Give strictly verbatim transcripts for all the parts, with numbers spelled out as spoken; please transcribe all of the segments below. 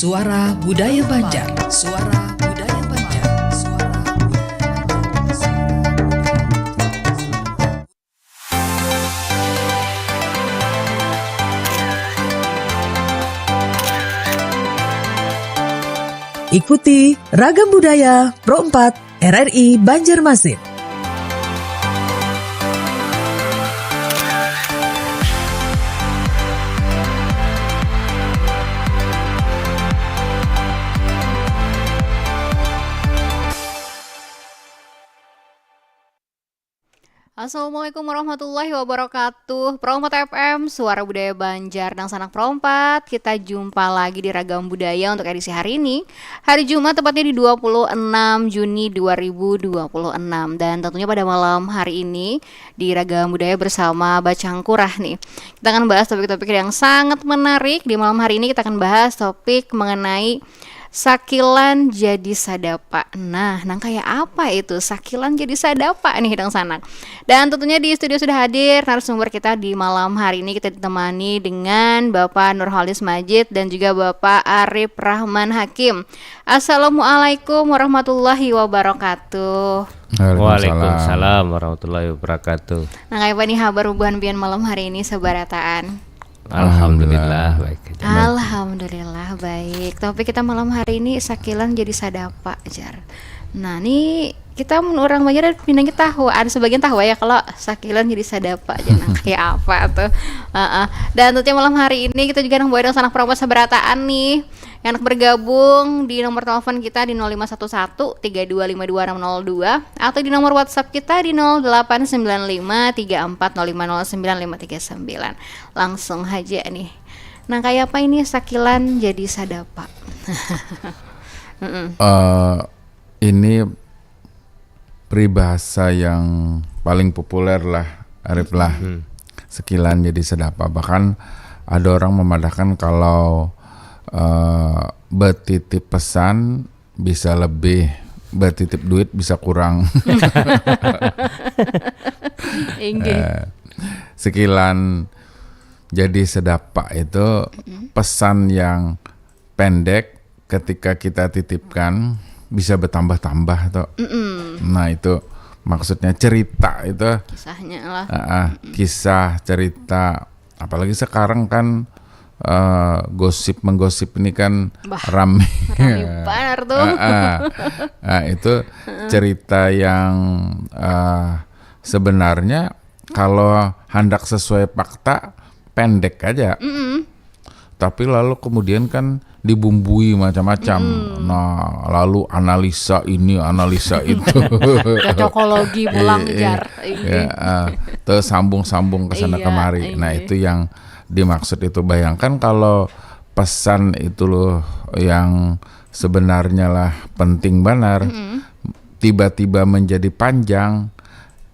Suara Budaya Banjar. Suara Budaya Banjar. Suara Budaya Banjar. Suara Budaya Banjar. Ikuti Ragam Budaya Pro empat R R I Banjarmasin. Assalamualaikum warahmatullahi wabarakatuh. Pro empat F M, Suara Budaya Banjar. Dangsanak Pro empat, kita jumpa lagi di Ragam Budaya untuk edisi hari ini. Hari Jumat, tepatnya di dua puluh enam Juni dua ribu dua puluh enam. Dan tentunya pada malam hari ini di Ragam Budaya bersama Bacang Kurah nih. Kita akan bahas topik-topik yang sangat menarik. Di malam hari ini kita akan bahas topik mengenai sakilan jadi sadapa. Nah, nang kayak apa itu sakilan jadi sadapa nih, dangsanak? Dan tentunya di studio sudah hadir narasumber kita di malam hari ini. Kita ditemani dengan Bapak Nurholis Majid dan juga Bapak Arif Rahman Hakim. Assalamualaikum warahmatullahi wabarakatuh. Waalaikumsalam. Waalaikumsalam warahmatullahi wabarakatuh. Nah, kayak apa nih kabar bubuhan pian malam hari ini sabarataan? Alhamdulillah, baik aja. Alhamdulillah, baik. Topik kita malam hari ini sakilan jadi sadapa, jar. Nah, nih kita mun orang Banjar pinanya tahu, ada sebagian tahu ya kalau sakilan jadi sadapa aja. Nah, kayak apa tuh? Heeh. Dan tentunya malam hari ini kita juga nang bawa dangsanak Pro empat sabarataan nih. Yang handak bergabung di nomor telepon kita di nol lima satu satu, tiga dua lima dua enam nol dua atau di nomor WhatsApp kita di nol delapan sembilan lima tiga empat nol lima nol sembilan lima tiga sembilan. Langsung aja nih. Nah, kayak apa ini sakilan jadi sadapa? Mm-mm. Eh, ini peribahasa yang paling populer lah, Arif lah. Hmm. Sakilan jadi sadapa. Bahkan ada orang memadahkan kalau, eh, betitip pesan bisa lebih, betitip duit bisa kurang. Inggih. Eh, sakilan jadi sadapa itu, mm-mm, pesan yang pendek ketika kita titipkan bisa bertambah-tambah tuh. Mm-mm. Nah, itu maksudnya cerita itu. Kisahnya lah. Ah, ah, mm-mm, kisah, cerita. Apalagi sekarang kan, eh, gosip menggosip ini kan, bah, rame. Rame banar tuh. Ah, ah. Nah, itu, heeh, cerita yang, eh, sebenarnya kalau handak sesuai fakta pendek aja. Mm-mm. Tapi lalu kemudian kan dibumbui macam-macam. Mm-mm. Nah, lalu analisa ini, analisa itu. Cocokologi pulang, iya, jar. Iya, ah, terus sambung-sambung ke sana, iya, kemari. Nah, iya, itu yang dimaksud itu. Bayangkan kalau pesan itu loh yang sebenarnya lah penting banar, mm-mm, tiba-tiba menjadi panjang,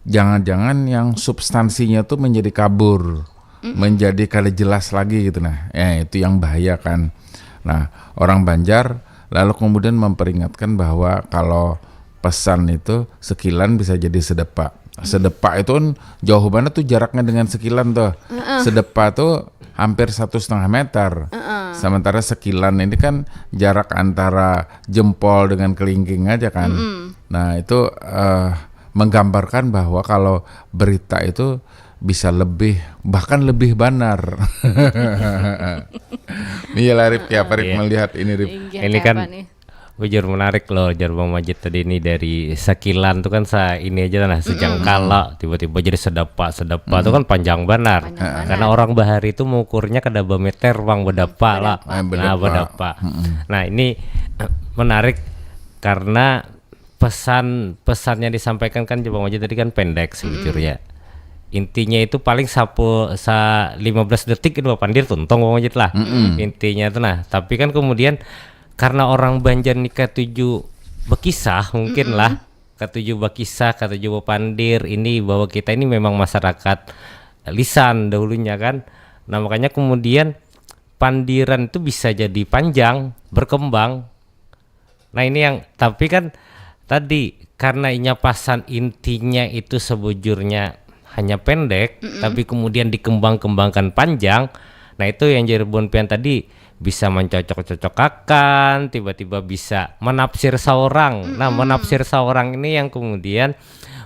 jangan-jangan yang substansinya tuh menjadi kabur, mm-mm, menjadi kada jelas lagi gitu. Nah, eh, itu yang bahaya kan. Nah, orang Banjar lalu kemudian memperingatkan bahwa kalau pesan itu sakilan bisa jadi sadapa. Hmm. Sadapa itu kan jauh banget tuh jaraknya dengan sakilan tuh. Heeh. Sadapa tuh hampir satu setengah meter. Heeh. Sementara sakilan ini kan jarak antara jempol dengan kelingking aja kan. Mm-mm. Nah, itu, eh, menggambarkan bahwa kalau berita itu bisa lebih, bahkan lebih banar. Iya lah, Rip, ya, apa Rip, iya, melihat ini, Rip? Inggih, ini kayak kan apa nih? Bujur menarik loh, jar Bang Majid tadi ini, dari sakilan tuh kan sa-, ini aja lah, mm-mm, sejengkal lah, tiba-tiba jadi sadapa, sadapa tuh, mm-mm, kan panjang banar. Panjang banar. Karena orang bahari itu mengukurnya kada bameter, Bang, badapa lah. Badapa. Ah, nah, badapa. Badapa. Mm-mm. Nah, ini, eh, menarik karena pesan, pesan yang disampaikan kan, jar Bang Majid tadi kan pendek, mm-mm, sebujurnya. Intinya itu paling sapu-, sa-, lima belas detik itu bapandir tuntung, Bang Majid lah. Mm-mm. Intinya tuh, nah, tapi kan kemudian karena orang Banjar ni katuju bakisah mungkin, mm-mm, lah, katuju bakisah, katuju bapandir ini, bahwa kita ini memang masyarakat lisan dahulunya kan. Nah, makanya kemudian pandiran itu bisa jadi panjang, berkembang. Nah, ini yang, tapi kan tadi karena inya pasan intinya itu sebujurnya hanya pendek, mm-mm, tapi kemudian dikembang-kembangkan panjang. Nah, itu yang jar Bun Pian tadi, bisa mencocok-cocokakan, tiba-tiba bisa menafsir seorang. Nah, menafsir seorang ini yang kemudian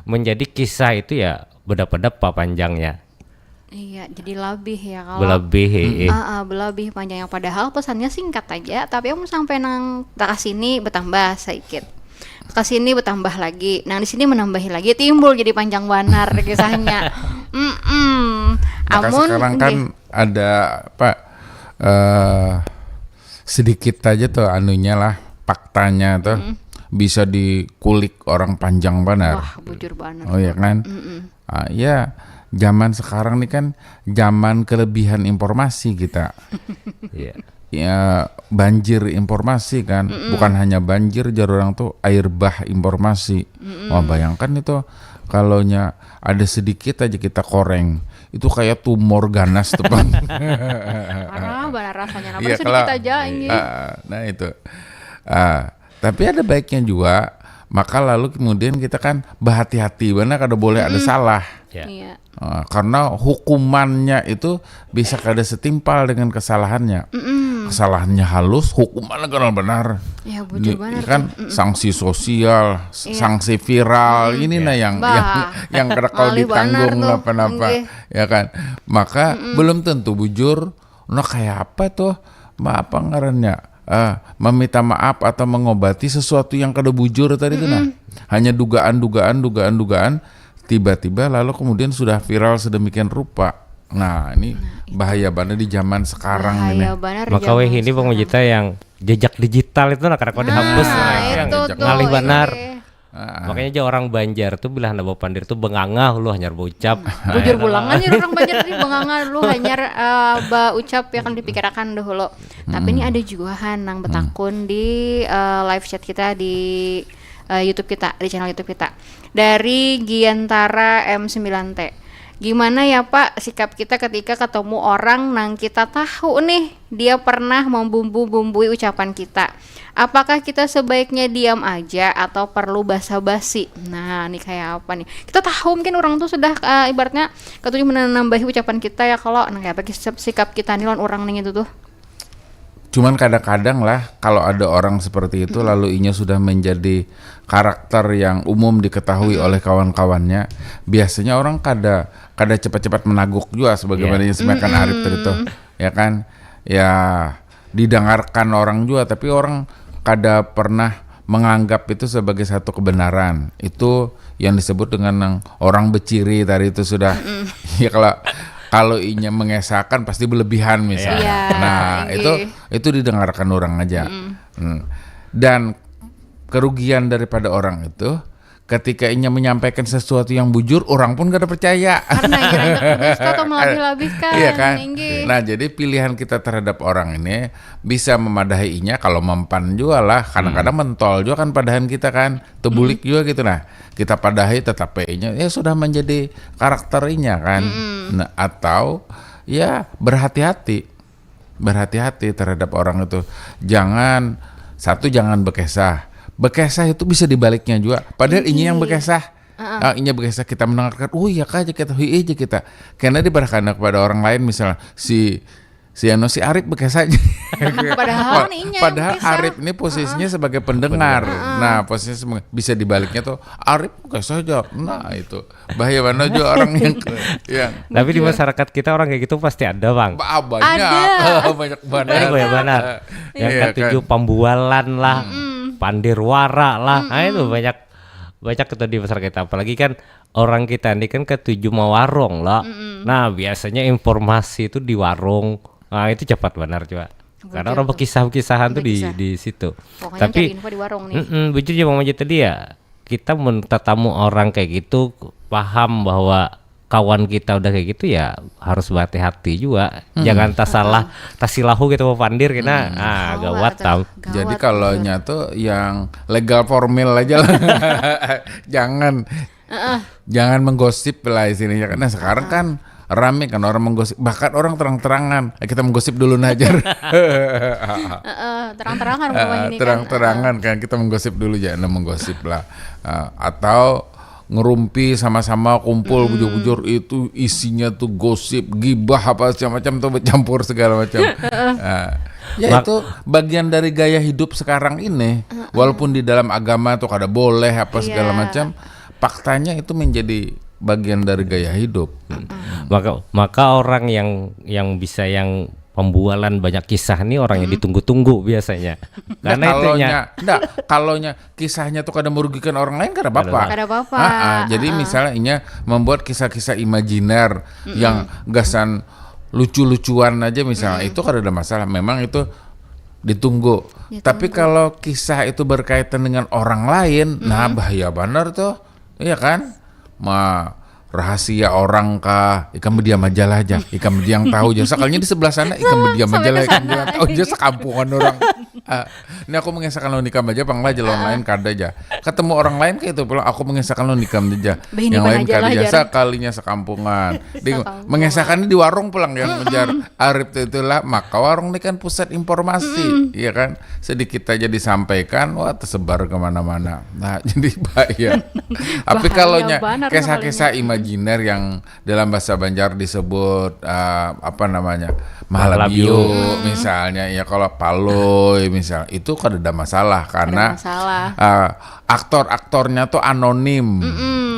menjadi kisah itu ya bedapa-dapa panjangnya. Iya, jadi lebih ya kalau Belebih, eh. Ah, ah, belebih panjangnya, padahal pesannya singkat aja, tapi kamu sampai nang ke sini bertambah sedikit, ke sini bertambah lagi, nang di sini menambahi lagi, timbul jadi panjang banar kisahnya. Mm-mm. Maka Amun sekarang kan nggih. Ada apa, eh sedikit aja tuh anunya lah, faktanya tuh bisa dikulik orang panjang banar. Wah, bujur banar. Oh ya kan? Ah, ya, zaman sekarang nih kan zaman kelebihan informasi kita. Iya. Ya, banjir informasi kan. Bukan hanya banjir, jar orang tuh air bah informasi. Wah, bayangkan itu, kalau nya ada sedikit aja kita koreng, itu kayak tumor ganas tuh, Bang. Parah banar rasanya. Nah, Iya, sedikit kalau- aja ini. Ah, nah itu. Ah, tapi ada baiknya juga, maka lalu kemudian kita kan berhati-hati, mana kada boleh ada salah. Ya. Iya. Ah, karena hukumannya itu bisa kada setimpal dengan kesalahannya. Kesalahannya halus, hukumannya kenal benar. Ya, bujur Ini banar kan sanksi sosial, s- Iya. sanksi viral ini nah yang Bah. yang yang kada kalau Ngalih banar ditanggung tuh. Apa-apa, Nggih. Ya kan? Maka belum tentu bujur. Nah, kayak apa tuh? Ma apa ngarannya? Ah, meminta maaf atau mengobati sesuatu yang kada bujur tadi itu nah. Hanya dugaan-dugaan, dugaan-dugaan, tiba-tiba lalu kemudian sudah viral sedemikian rupa. Nah, ini bahaya banget di zaman sekarang ini. Bahaya banar. Maka Zaman weh ini, Bang sekarang. Mujita, yang jejak digital itu nah kada kawa dihapus. Nah, Nah, itu yang tuh, ngalih iya. banar. Ah, Makanya aja orang Banjar tuh bila handak bapandir tuh bengangah lu hanyar baucap. Bujur pulangan ya orang Banjar tadi, bengangah lu hanyar eh, baucap ya kan, dipikirakan dahulu. Tapi ini ada juga han nang betakun di eh, live chat kita di eh, YouTube kita, di channel YouTube kita. Dari Giantara M sembilan T. Gimana ya Pak sikap kita ketika ketemu orang nang kita tahu nih dia pernah membumbu-bumbui ucapan kita? Apakah kita sebaiknya diam aja atau perlu basa-basi? Nah, ini kayak apa nih? Kita tahu mungkin orang tuh sudah eh, ibaratnya katuju menambahi ucapan kita ya, kalau nah kayak apa sih sikap kita nih lawan orang nih itu tuh. Cuman kadang-kadang lah kalau ada orang seperti itu lalu inya sudah menjadi karakter yang umum diketahui oleh kawan-kawannya, biasanya orang kada kada cepat-cepat menaguk juga sebagaimana yang disampaikan Arif tadi tuh, ya kan? Ya, didengarkan orang juga, tapi orang kada pernah menganggap itu sebagai satu kebenaran. Itu yang disebut dengan yang orang beciri tadi itu sudah. Ya, kalau kalau inya mengesahkan pasti berlebihan misalnya. Iya, Nah, inggih. itu itu didengarkan orang aja. Hmm. Dan kerugian daripada orang itu, ketika inya menyampaikan sesuatu yang bujur, orang pun kada percaya. Karena ngira-ngira atau melabih-labihkan. Iya kan? Inggih. Nah, jadi pilihan kita terhadap orang ini bisa memadahi inya kalau mempan juga lah. Kadang-kadang mentol juga kan padahan kita kan. Tebulik juga gitu nah. Kita padahi tetap inya ya sudah menjadi karakter inya kan. Nah, atau ya berhati-hati. Berhati-hati terhadap orang itu. Jangan, satu, jangan bekesah. Bekesah itu bisa dibaliknya juga. Padahal inya yang bekesah. Ah, inya bekesah, kita mendengarkan, oh iya kah aja kita, hui aja kita. Karena dibarahkan kepada orang lain, misalnya si si anu, si Arif bekesah aja. Padahal nih inya yang Padahal bekesah. Arif ini posisinya sebagai pendengar. Nah, posisinya sebagai- bisa dibaliknya tuh Arif bekesah aja. Nah, itu bahaya banget juga orang yang yang Tapi di masyarakat kita orang kayak gitu pasti ada, Bang. Ba- banyak Ada. Banyak banget. Ada banyak banget. Yang Iya, katuju kan. Pambualan lah, pandir wara lah. Nah, itu banyak banyak kita di masyarakat kita. Apalagi kan orang kita ini kan katuju mawarung lah. Nah, biasanya informasi itu di warung. Nah, itu cepat benar juga. Karena Bujur orang tuh. berkisah-kisahan tuh di Berkisah. di situ. Pokoknya Tapi cari info di warung nih. Mm-mm, bujur ya Bang Majid tadi ya, kita mun tatamu orang kayak gitu, paham bahwa kawan kita udah kayak gitu ya harus berhati-hati juga. Jangan tasalah, tasilahu gitu bapandir kena. Ah, Gawat gawat tuh. tam. Gawat Jadi tuh. kalau nya tuh yang legal formil aja lah. Jangan jangan menggosip lah istilahnya. Karena sekarang kan rame kan orang menggosip, bahkan orang terang-terangan, "Eh, kita menggosip dulu nah," jar. Heeh, terang-terangan rumah Ah, ini kan. Terang-terangan kan kita menggosip dulu, jangan menggosip lah. Ah, atau ngerumpi sama-sama kumpul bujur-bujur itu isinya tuh gosip, gibah apa segala macam tuh bercampur segala macam. Ah, Ya, itu bagian dari gaya hidup sekarang ini. Walaupun di dalam agama tuh kada boleh apa segala macam, faktanya itu menjadi bagian dari gaya hidup. Maka maka orang yang yang bisa yang pembualan banyak kisah nih orang yang ditunggu-tunggu biasanya. Nah, Karena itunya kalaunya, enggak, kalaunya kisahnya tuh kada merugikan orang lain, kada apa-apa. Kada apa-apa. Ah, ah, jadi misalnya inya membuat kisah-kisah imajiner yang gasan lucu-lucuan aja misalnya, itu kada ada masalah. Memang itu ditunggu. Tapi kalau kisah itu berkaitan dengan orang lain, nah, bahaya banar tuh. Iya kan? Ma rahasia orang kah, ikam berdiam aja lah aja, ikam aja yang tahu aja. Sekalinya di sebelah sana, ikam berdiam aja lah, ikam yang tahu aja, sekampungan orang. Ah, ini aku mengisahkan lawan ikam aja, pang lah aja lawan lain kada aja. Ketemu orang lain kayak itu pulang, aku mengisahkan lawan ikam aja. Bahini Yang lain aja kada lah, aja, jar. Sekalinya sekampungan. Di, Sekampungan. Mengisahkan di warung pulang yang menjar Arif tuh, itulah, maka warung ini kan pusat informasi, iya kan? Sedikit aja disampaikan, wah, tersebar kemana-mana. Nah, jadi bahaya. Tapi Bahaya kalaunya banar kisah-kisah imajiner yang dalam bahasa Banjar disebut, eh, apa namanya, mahalabio, misalnya, ya, kalau palui misal, itu kada ada masalah karena Masalah. eh, aktor-aktornya tuh anonim.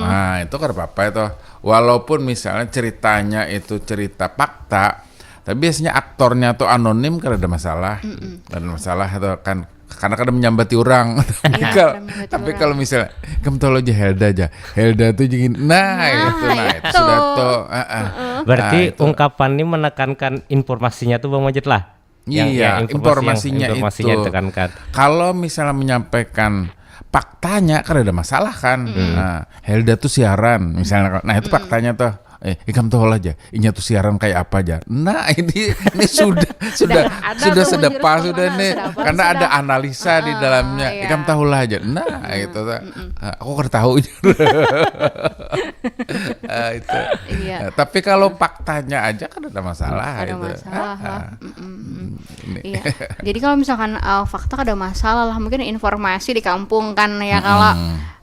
Nah, itu kada apa-apa itu. Walaupun misalnya ceritanya itu cerita fakta, tapi biasanya aktornya tuh anonim, kada ada masalah. Kada ada masalah itu kan, karena kada menyambati orang. Tapi Iya, kalau kada menyambati tapi orang. Kalau misalnya, kamu tahu aja Helda aja. Helda tuh jadi, nah, itu, nah, itu itu. Sudah tuh. Ah, ah. Berarti Ah, itu. Ungkapan ini menekankan informasinya tuh, Bang Majid, lah. Yang- Iya, yang informasi- informasinya yang informasinya itu. Ditekankan. Kalau misalnya menyampaikan faktanya, kan ada masalah kan. Nah, Helda tuh siaran misalnya. Nah, itu faktanya tuh. Eh, ikam tahu lah aja, inya tuh siaran kayak apa aja. Nah, ini ini sudah sudah Ada sudah tuh sedapa menjurus sudah kemana, nih, sedapa karena sudah. Ada analisa di Ah, dalamnya. Iya. Ikam tahu lah aja. Nah, itu tuh. Ah, aku kada tahu. Ah, itu. Iya. Nah, tapi kalau faktanya aja kan ada masalah. Ada Itu. Masalah Ah, lah. ah. Mm-mm. Ini. Iya. Jadi kalau misalkan uh, fakta kada masalah, mungkin informasi di kampung kan ya, kalau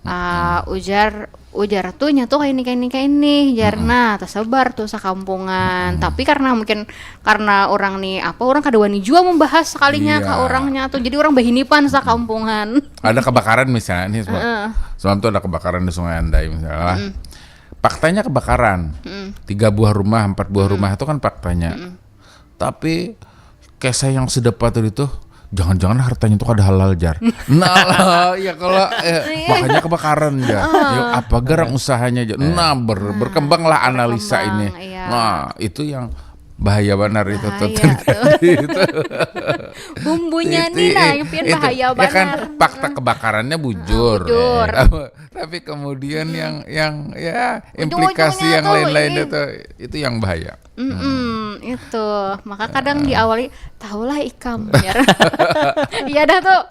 uh, ujar ujar tuh nya tuh kayak ini, kayak ini, kayak ini, jar. Nah, tersebar tuh sekampungan. Tapi karena mungkin karena orang nih apa, orang kada wani jua membahas sekalinya Iya. Ke orangnya tuh, jadi orang bahinipan sekampungan. Ada kebakaran misalnya nih, semalam, semalam tuh ada kebakaran di Sungai Andai misalnya lah. Faktanya kebakaran, tiga buah rumah, empat buah rumah itu kan faktanya. Tapi kisah yang sedepa tadi tuh, jangan-jangan hartanya tuh kada halal, jar. Nah lah, ya kalau, eh, makanya kebakaran, jar. Ya, apa garang usahanya, jar. Nah, ber- berkembanglah analisa Berkembang, ini. Iya. Nah, itu yang bahaya banar itu tuh. Bahaya tuh. Itu. Bumbunya Itu- nih nah, eh, yang pian itu. bahaya Ya kan, banget. Fakta kebakarannya bujur. Bujur. Tapi, tapi kemudian yang yang ya, implikasi Ujung-ujungnya yang tuh, lain-lain iya. Itu, itu yang bahaya. Mm-mm, itu. Maka kadang diawali, "Tahulah ikam," jar. Iya dah tuh.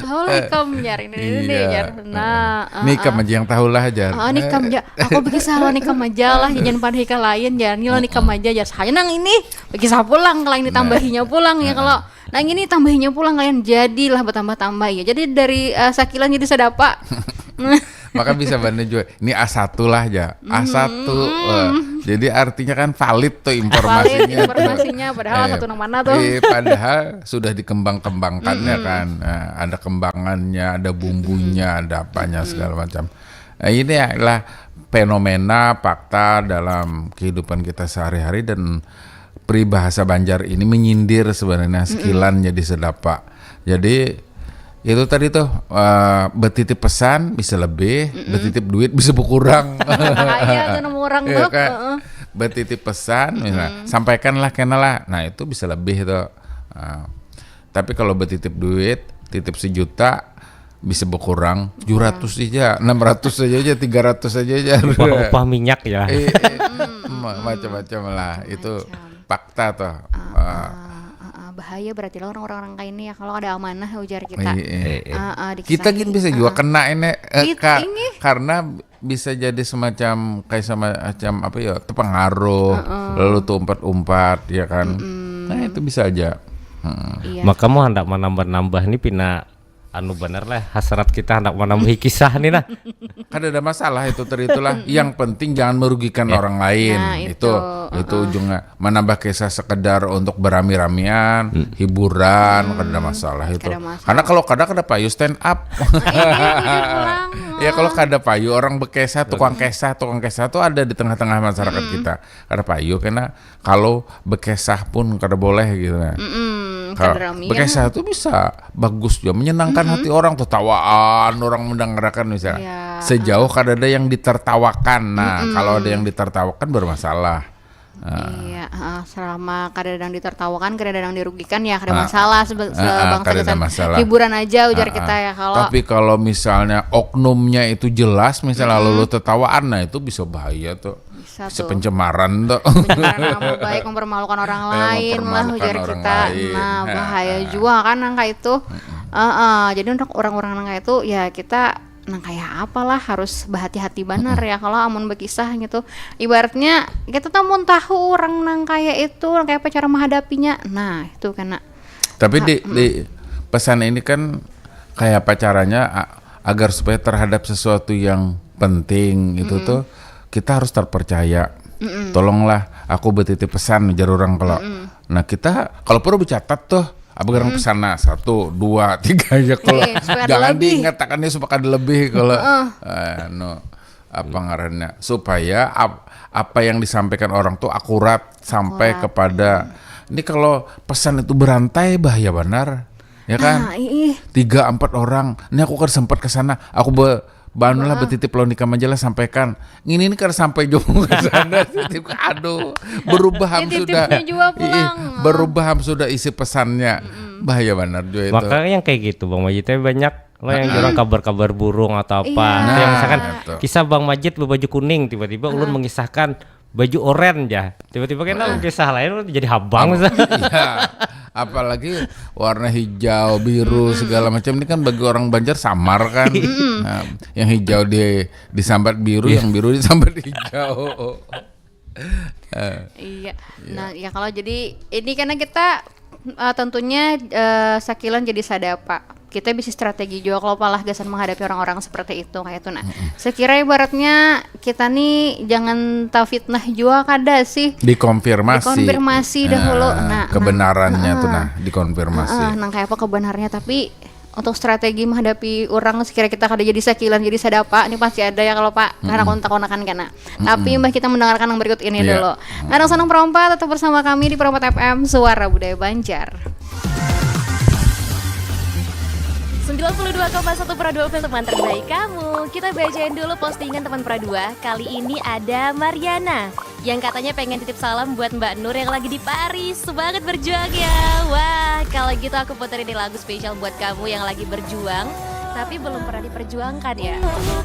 "Tahulah ikam," jar. Ini, ini, ini, Iya. jar. Nah, Ini ikam aja yang tahulah, jar. Oh, ini kam aja. Aku bagi salah nih kam aja lah, jangan pada ikam lain, jar. Ini lo nih kam aja, jar. Saya nang ini bagi salah pulang, kalau ini tambahinya pulang ya, kalau nang ini tambahinya pulang, kalian jadilah bertambah-tambah ya. Jadi dari uh, sakilan jadi sedapa. Maka bisa banding juga. Ini A satu lah, ya. A satu. Eh, jadi artinya kan valid tuh Valid informasinya. informasinya, padahal Eh, satu nang mana tuh? Eh, padahal sudah dikembang-kembangkannya kan. Nah, ada kembangannya, ada bumbunya, ada apanya segala macam. Nah, ini adalah fenomena fakta dalam kehidupan kita sehari-hari dan peribahasa Banjar ini menyindir sebenarnya sekilan jadi sedapa. Jadi itu tadi tuh eh, bertitip pesan bisa lebih, bertitip duit bisa berkurang. Iya tuh nemu orang Iya tuh. kan? Heeh. Bertitip pesan, misalnya, sampaikanlah kena lah. Nah, itu bisa lebih tuh. Nah, tapi kalau bertitip duit, titip sejuta bisa berkurang, tujuh ratus aja, enam ratus aja aja, tiga ratus aja aja. Upah, upah minyak ya. Eh, eh, ma- macam-macam lah. Itu fakta tuh. Ah. Ah, ah, ah, bahaya berarti lah orang-orang kayak ini ya, kalau ada amanah ujar kita. Iya, iya. Eh, eh. Ah, ah, Kita gini bisa juga kena ini eh, Kit- ka- ini. Karena bisa jadi semacam kayak semacam apa ya, terpengaruh, lalu tuh umpat-umpat ya kan. Nah, itu bisa aja. Hmm. Iya. Maka mau hendak menambah-nambah nih pina Anu bener lah, hasrat kita hendak menambahi kisah nih nah. Kada ada masalah itu tadi itulah. Yang penting jangan merugikan orang lain. Nah, itu, itu ujungnya. Menambah kisah sekedar untuk berami-ramian, hiburan, kada ada masalah itu. Kada masalah. Karena kalau kada, kada payu stand up. Iya, bener pulang. Ya kalau kada payu orang bekesah, tukang kesah, tukang kesah tuh ada di tengah-tengah masyarakat kita. Kada payu karena kalau bekesah pun kada boleh gitu nah. Mm-mm, kada ramian. Bekesah tuh bisa bagus juga, menyenangkan hati orang, tertawaan orang mendengarkan misalnya. Iya. Sejauh kada ada yang ditertawakan. Nah, kalau ada yang ditertawakan bermasalah. Iya, heeh, selama kada ada yang ditertawakan, kada ada yang dirugikan ya kada masalah. Sebe- sebangsa kita hiburan aja ujar kita ya kalau. Tapi kalau misalnya oknumnya itu jelas, misalnya lalu tertawaan, nah itu bisa bahaya tuh. Bisa tuh. Pencemaran tuh. Pencemaran nama baik, mempermalukan orang lain lah ujar kita. Nah, bahaya juga kan nang kayak itu. Heeh, jadi untuk orang-orang nang kayak itu ya kita nang kayak apalah harus berhati-hati banar ya kalau amun berkisah gitu. Ibaratnya kita tuh mau tahu orang nang kayak itu, nang kayak apa cara menghadapinya. Nah, itu kena. Tapi di, di pesan ini kan kayak apa caranya a- agar supaya terhadap sesuatu yang penting itu tuh kita harus terpercaya. Tolonglah aku bertitip pesan jar orang kalau. Nah, kita kalau perlu bercatat tuh apa gerang pesan nah satu, dua, tiga ya kalau. Iya, supaya ada jangan lebih. Diingat akannya supaya ada lebih kalau anu apa ngarannya supaya ap- apa yang disampaikan orang tuh akurat sampai kepada ini kalau pesan itu berantai bahaya benar ya kan. Ah, ih, ih. Tiga empat orang ini aku kan sempat ke sana aku be banulah betitip lawan ikam aja lah sampaikan ngini ini kada sampai jua ke sana titip aduh berubah ham sudah. Ih, berubah ham sudah isi pesannya. Bahaya benar juga itu. Makanya yang kayak gitu Bang Majid teh banyak lah yang orang kabar-kabar burung atau apa. Iya. Yang misalkan kisah Bang Majid berbaju kuning tiba-tiba ulun mengisahkan baju oren ya. Tiba-tiba kita kisah lain ulun jadi habang misalnya. Iya. Apalagi warna hijau, biru segala macam ini kan bagi orang Banjar samar kan. Nah, yang hijau di disambat biru, yang biru disambat hijau. Eh, iya. Nah, ya kalau jadi ini karena kita eh, tentunya eh, sakilan jadi sadapa. Kita bisa strategi juga kalau malah gasan menghadapi orang-orang seperti itu kayak itu. Nah, sekira ibaratnya kita nih jangan tafitnah juga kada sih. Dikonfirmasi. Dikonfirmasi dahulu. Nah, kebenarannya tuh nah dikonfirmasi. Nah, kayak apa kebenarannya tapi untuk strategi menghadapi orang sekira kita kada jadi sakilan jadi sadapa ini pasti ada ya kalau Pak karena kontak-kontakan kena. Tapi mbah kita mendengarkan yang berikut ini dulu. Ngarang Sanang Perompa tetap bersama kami di Perompa F M Suara Budaya Banjar. Sembilan puluh dua koma satu Pro dua Film teman terbaik kamu. Kita bacain dulu postingan teman Pro dua. Kali ini ada Mariana yang katanya pengen titip salam buat Mbak Nur yang lagi di Paris. Semangat berjuang ya. Wah, kalau gitu aku puterin nih lagu spesial buat kamu yang lagi berjuang tapi belum pernah diperjuangkan ya.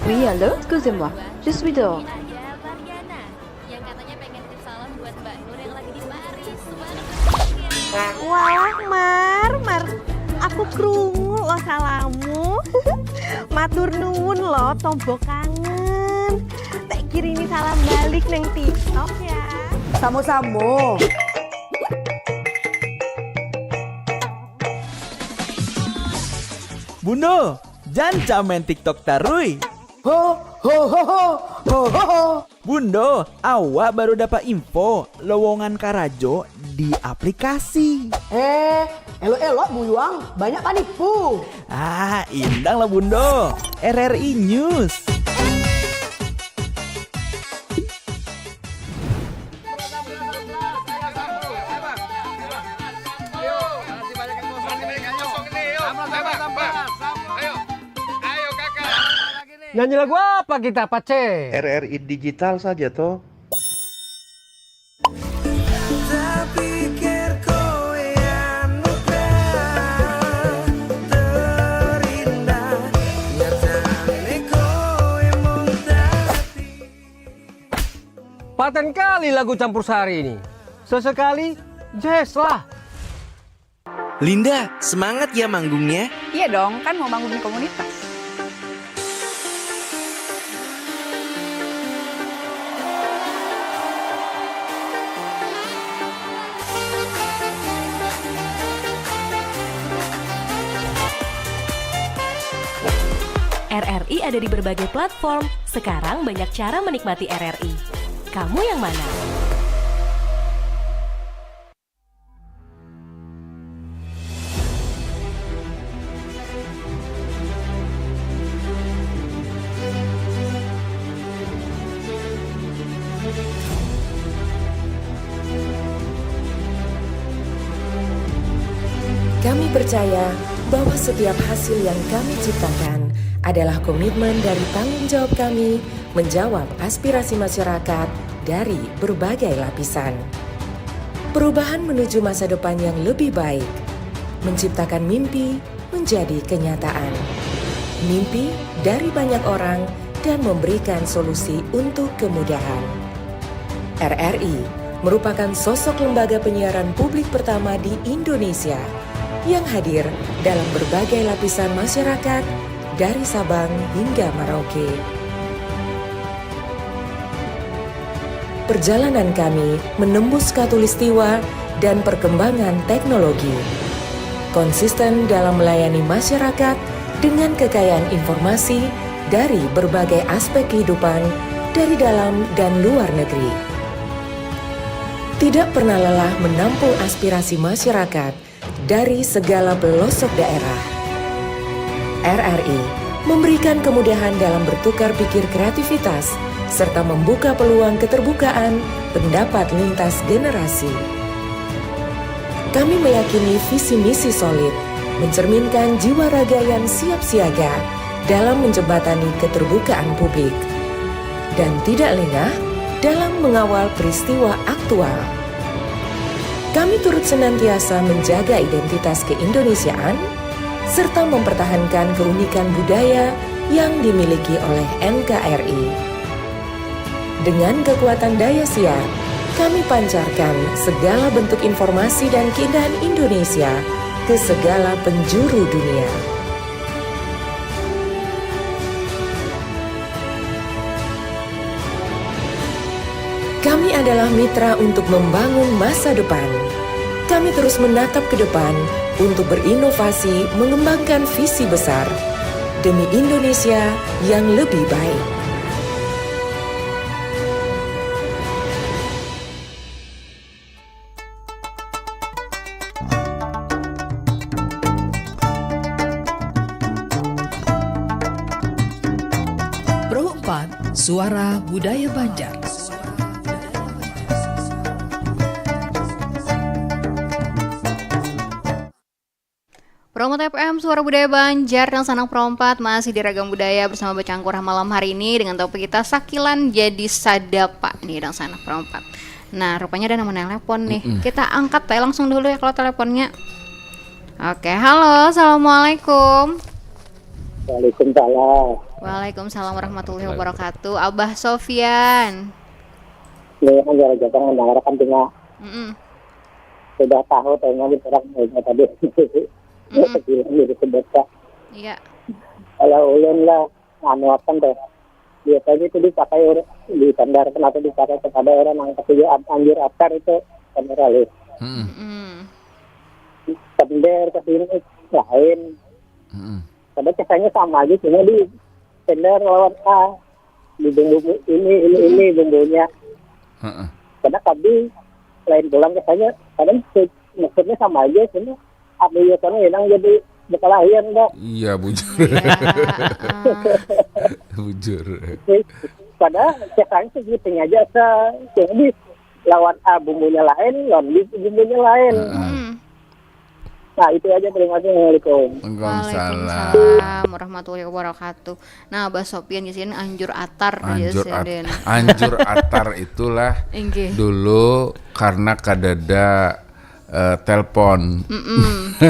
Oui, allô, excusez-moi, je suis dehors. Ini ada Mariana yang katanya pengen titip salam buat Mbak Nur yang lagi di Paris. Semangat berjuang ya. Walah, Mar, Mar. Aku krungu lo salammu. Matur nuwun lo, tombo kangen. Tak kirimi salam balik nang TikTok ya. Samo-samo. Bundo, janca main TikTok tarui. Ho, ho, ho, ho, ho, ho, ho. Bundo, awak baru dapat info lowongan karajo di aplikasi. Eh, elok-elok buyuang, banyak panipu. Ah, indang lah Bundo. R R I News. Nyanyi lagu apa kita, Pace? R R I digital saja toh. Paten kali lagu campur sari ini. Sesekali jazz lah. Linda, semangat ya manggungnya. Iya dong, kan mau manggung di komunitas. Ada di berbagai platform, sekarang banyak cara menikmati R R I. Kamu yang mana? Kami percaya bahwa setiap hasil yang kami ciptakan adalah komitmen dari tanggung jawab kami menjawab aspirasi masyarakat dari berbagai lapisan. Perubahan menuju masa depan yang lebih baik, menciptakan mimpi menjadi kenyataan. Mimpi dari banyak orang dan memberikan solusi untuk kemudahan. R R I merupakan sosok lembaga penyiaran publik pertama di Indonesia yang hadir dalam berbagai lapisan masyarakat, dari Sabang hingga Merauke. Perjalanan kami menembus khatulistiwa dan perkembangan teknologi. Konsisten dalam melayani masyarakat dengan kekayaan informasi dari berbagai aspek kehidupan dari dalam dan luar negeri. Tidak pernah lelah menampung aspirasi masyarakat dari segala pelosok daerah. R R I memberikan kemudahan dalam bertukar pikir kreativitas serta membuka peluang keterbukaan pendapat lintas generasi. Kami meyakini visi misi solid mencerminkan jiwa raga yang siap siaga dalam menjembatani keterbukaan publik dan tidak lengah dalam mengawal peristiwa aktual. Kami turut senantiasa menjaga identitas keindonesiaan serta mempertahankan keunikan budaya yang dimiliki oleh N K R I. Dengan kekuatan daya siar, kami pancarkan segala bentuk informasi dan keindahan Indonesia ke segala penjuru dunia. Kami adalah mitra untuk membangun masa depan. Kami terus menatap ke depan untuk berinovasi, mengembangkan visi besar demi Indonesia yang lebih baik. Pro empat, Suara Budaya Banjar. Pro empat F M, Suara Budaya Banjar, dangsanak Pro empat, masih di Ragam Budaya bersama Bacangkurah malam hari ini dengan topik kita Sakilan Jadi Sadapa nih, dangsanak Pro empat. Nah, rupanya ada nang menelepon nih. Mm-mm. Kita angkat ya langsung dulu ya kalau teleponnya. Oke, halo, assalamualaikum. Waalaikumsalam. Waalaikumsalam warahmatullahi wabarakatuh. Abah Sofyan. Ini kan gara-gara mendengarkan cuma Mm-mm. Sudah tahu tema di orang lainnya tadi. Mm-mm. Sekilas gitu sebutnya. Iya. Kalau ulun lah, anu apa tuh? Biasanya itu dipakai orang, disandarkan atau dipakai kepada orang yang ketiga, an-, anjur atar itu generalis. Mm-mm. Mm-mm. Sender ke sini lain. Mm-mm. Padahal kesannya sama aja, cuma di sender lawan A, di bumbu ini, ini, ini bumbunya. Heeh. Karena tadi lain pulang kesannya, kadang se-, maksudnya sama aja, cuma apa ya, karena yang jadi berkelahian, Mbak. Iya, bujur. Iya, heeh. Bujur. Padahal kesannya segitu aja, se-, jadi lawan A bumbunya lain, lawan B bumbunya lain. Heeh. Hmm. Nah, itu aja. Terima kasih. Assalamualaikum. Waalaikumsalam. Waalaikumsalam warahmatullahi wabarakatuh. Nah, Abah Sofyan di sini anjur atar aja. Anjur sih, at-, Den. Anjur atar itulah Inggih. Dulu karena kadada, eh, telpon. Mm-mm.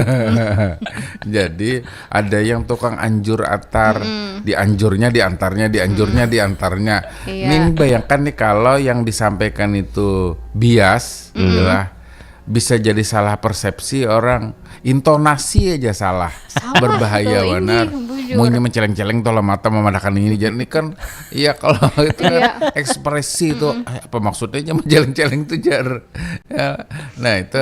Jadi, ada yang tukang anjur atar, Mm-mm. Dianjurnya, diantarnya, dianjurnya, Mm-mm. Diantarnya. Iya. Ning, bayangkan nih, kalau yang disampaikan itu bias, Mm-mm. Adalah bisa jadi salah persepsi orang. Intonasi aja salah. Salah, berbahaya itu, banar. Inggih, bujur. Munnya menceleng-celeng tuh lah mata memandangkan ini, jadi ini kan iya kalau itu kan Iya. Ekspresi itu, "Eh, apa maksudnya aja menceleng-celeng tuh, jar?" Ya, nah itu,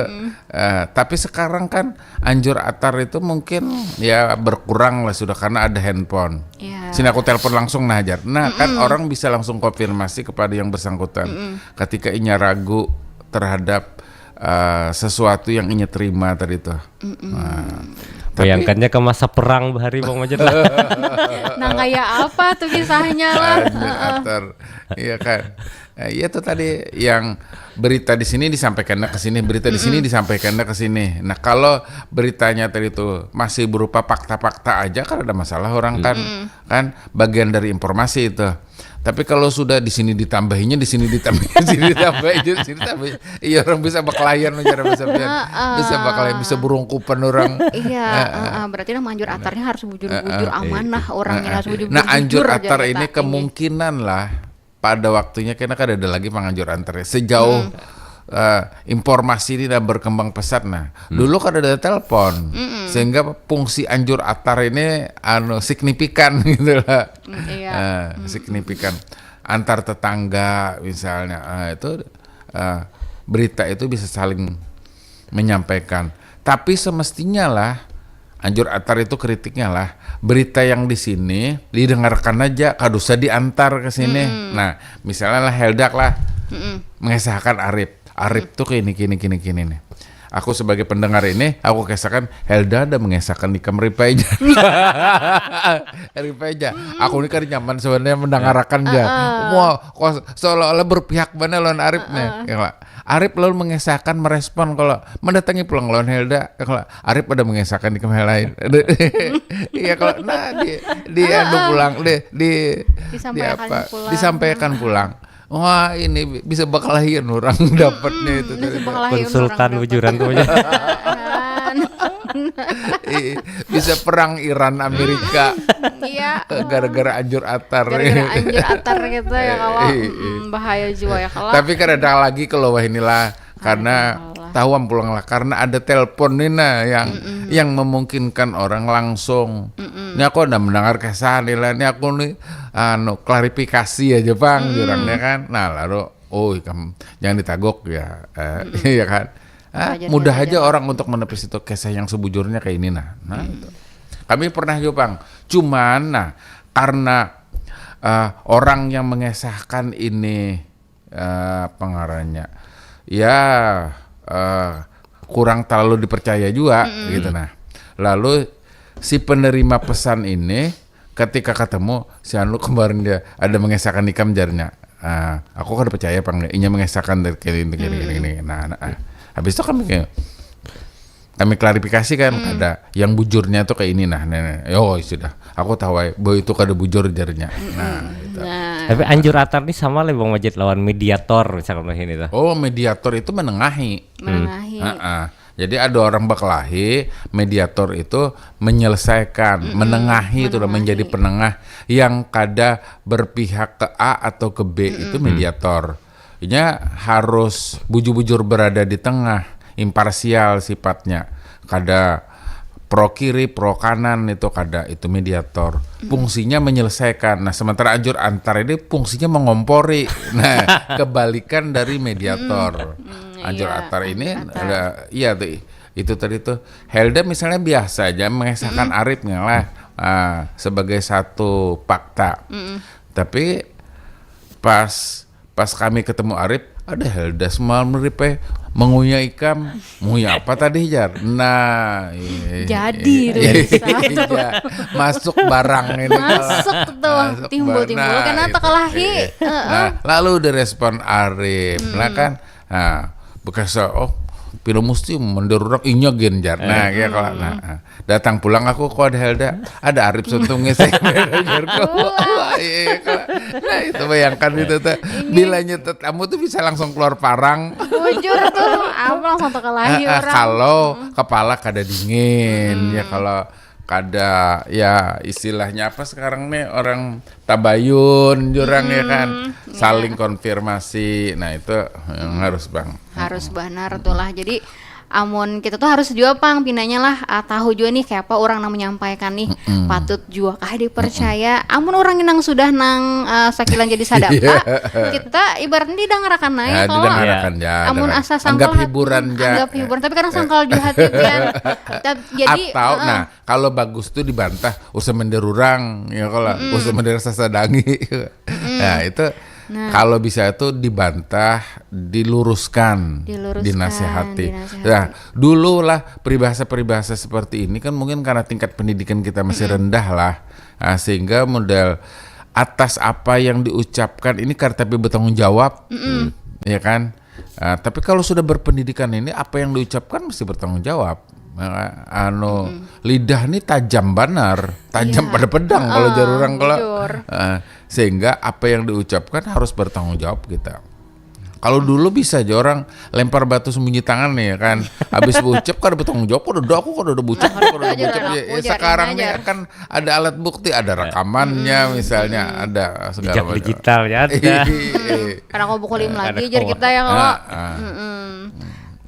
eh, tapi sekarang kan anjur atar itu mungkin ya berkurang lah sudah karena ada handphone. Iya. Sini aku telepon langsung nah, jar. Nah, kan orang bisa langsung konfirmasi kepada yang bersangkutan ketika inya ragu terhadap eh, sesuatu yang inya terima tadi tuh. Nah, tapi Bayangkannya ke masa perang bahari, Bang Majid lah. Nah, kayak apa tuh kisahnya lah? Anjir, atar. Iya kan. Eh, iya tuh tadi yang berita di sini disampaikannya ke sini, berita di sini disampaikannya ke sini. Nah, kalau beritanya tadi tuh masih berupa fakta-fakta aja kan ada masalah, orang kan kan bagian dari informasi itu. Tapi kalau sudah di sini ditambahinya, di sini ditambahinya, di sini ditambahinya, di sini ditambahinya. Iya, orang bisa bakalayan, cara bisa pian. Bisa bakalayan, bisa berungkupan orang. Iya, heeh, berarti nang manjur atarnya harus bujur-bujur amanah, orangnya harus bujur-bujur. Nah, anjur Jujur atar aja ini kita kemungkinan lah pada waktunya kena kada ada lagi panganjur atar. Sejauh eh, informasi ini dah berkembang pesat, nah. Dulu kada ada telepon. Sehingga fungsi anjur atar ini anu signifikan gitu lah. Mm, iya. Eh, signifikan antar tetangga misalnya. Eh, itu eh, berita itu bisa saling menyampaikan. Tapi semestinya lah anjur atar itu kritiknya lah berita yang di sini didengarkan aja, kada usah diantar ke sini. Nah, misalnya lah Heldak lah mengesahkan Arif. Arif tuh kayak ini, kini, kini, kini nih. Aku sebagai pendengar ini, aku kesahkan Helda ada mengesahkan ikam Ripai aja. Ripai aja. Aku ini kan nyaman sebenarnya mendengarakan aja. Wah, kok seolah-olah berpihak banget lawan Arif nih. Ya, kalau Arif lalu mengesahkan, merespon kalau mendatangi pulang lawan Helda. Ya, kalau Arif ada mengesahkan ikam hal lain. Iya, kalau nah di di anu pulang deh, di di Disampaikan apa? Pulang. Disampaikan pulang. Wah, ini bi- bisa bakalahian orang dapatnya itu Bisa tadi. bakalahian Konsultan orang dapat. Bujuran tuh aja. Ih, bisa perang Iran Amerika Iya. gara-gara anjur atar. Gara-gara anjur atar gitu ya kalau Iya, iya. mm, bahaya juga ya kalau. Tapi kada ada lagi kalau wah inilah karena Ada lah. tahuan pulang lah karena ada telepon nih nah yang yang memungkinkan orang langsung. Ini aku udah mendengar kesan nih lah. Ini aku nih anu klarifikasi aja bang, jurangnya kan. Nah lalu, oh ikam jangan ditagok ya, eh, iya kan. Ah, Wajar, mudah wajar, aja wajar. Orang untuk menepis itu kisah yang sebujurnya kayak ini nah. Nah, itu. Kami pernah juga bang. Cuman nah karena eh, orang yang mengesahkan ini eh, apa ngarannya ya eh, kurang terlalu dipercaya juga gitu nah. Lalu si penerima pesan ini ketika ketemu si anu kemarin dia ada mengesahkan ikam jarnya. Ah, aku kada percaya pang inya mengesahkan dari kini kini kini kini. Nah, nah, ah. Habis itu kami kayak kami klarifikasi kan ada yang bujurnya tuh kayak ini nah, nah, nah. Oh sudah, aku tahu aja bahwa itu kada bujur jarnya. Nah, gitu. Nah, Tapi anjur atar ni sama lah Bang Majid lawan mediator misalkan ini tuh. Oh, mediator itu menengahi. Menengahi. Heeh. Jadi ada orang berkelahi, mediator itu menyelesaikan, menengahi itu lah, menjadi penengah yang kada berpihak ke A atau ke B, itu mediator. Nya harus bujur-bujur berada di tengah, imparsial sifatnya, kada pro kiri pro kanan, itu kada, itu mediator. Fungsinya menyelesaikan. Nah, sementara anjur antar ini fungsinya mengompori. Nah, kebalikan dari mediator. Anjur Iya, atar ini anjur atar. Ada, iya tuh, itu tadi tuh Helda misalnya biasa aja mengesahkan Arif nih lah, ah, sebagai satu fakta. Tapi pas pas kami ketemu Arif, ada Helda semalam Rip eh mengunyah ikam. Ngunyah apa tadi, jar? Nah, iya. Jadi itu Iya, bisa. Iya. Masuk barang ini. Masuk tuh, Masuk timbul-timbul barang. Karena Nah, tak kalahi. iya. Nah, lalu direspon Arif, lah kan? Nah, bekas oh pina musti mendarurak inya gen, jar. Nah, kayak kalau nah, nah. Datang pulang aku, kok ada Helda? Ada Arif Suntung ngesek, jar. Wah, iya, iya, kalau- Nah, itu bayangkan itu tuh. Bilanya tetamu tuh bisa langsung keluar parang. Bujur tuh, apa langsung tak kalahi Ah, ah, orang. Kalau kepala kada dingin, ya, kalau kada, ya, istilahnya apa sekarang nih, orang tabayun jurang, ya kan, saling konfirmasi. Nah, itu yang harus, Bang. Harus benar tuh lah. Jadi Amun kita tuh harus jua pang pinanya lah, ah, tahu jua nih kayapa orang nang menyampaikan nih, patut jua kah dipercaya. Amun orang nang sudah nang, ah, sakilan jadi sadapa, kita ibaratnya didangarakan aja. Ya, kalau didangarakan aja, amun asa sangkal anggap hiburan aja, anggap hiburan, tapi kadang sangkal jua hati pian. Jadi atau, nah, kalau bagus tuh dibantah, usah mender orang, ya kalau usah mender sasadangi. Nah, itu kalau bisa itu dibantah, diluruskan, diluruskan, dinasihati. Nah, dulu lah peribahasa-peribahasa seperti ini kan mungkin karena tingkat pendidikan kita masih rendah lah. Nah, sehingga model atas apa yang diucapkan ini kada tapi bertanggung jawab. Ya kan? Ah, tapi kalau sudah berpendidikan ini apa yang diucapkan mesti bertanggung jawab. Nah, anu, lidah ni tajam banar, tajam pada pedang kalau jar orang kalau, ah, sehingga apa yang diucapkan harus bertanggung jawab kita. Kalau dulu bisa aja orang lempar batu sembunyi tangan nih ya kan, habis bucap kada bertanggung jawab, kada ada aku, kada ada bucap, kada ada bucap. Ya, sekarang nih kan ada alat bukti, ada rekamannya misalnya, ada segala macam. Jejak digitalnya ada. Karena kau bukulim lagi jar kita ya kalau.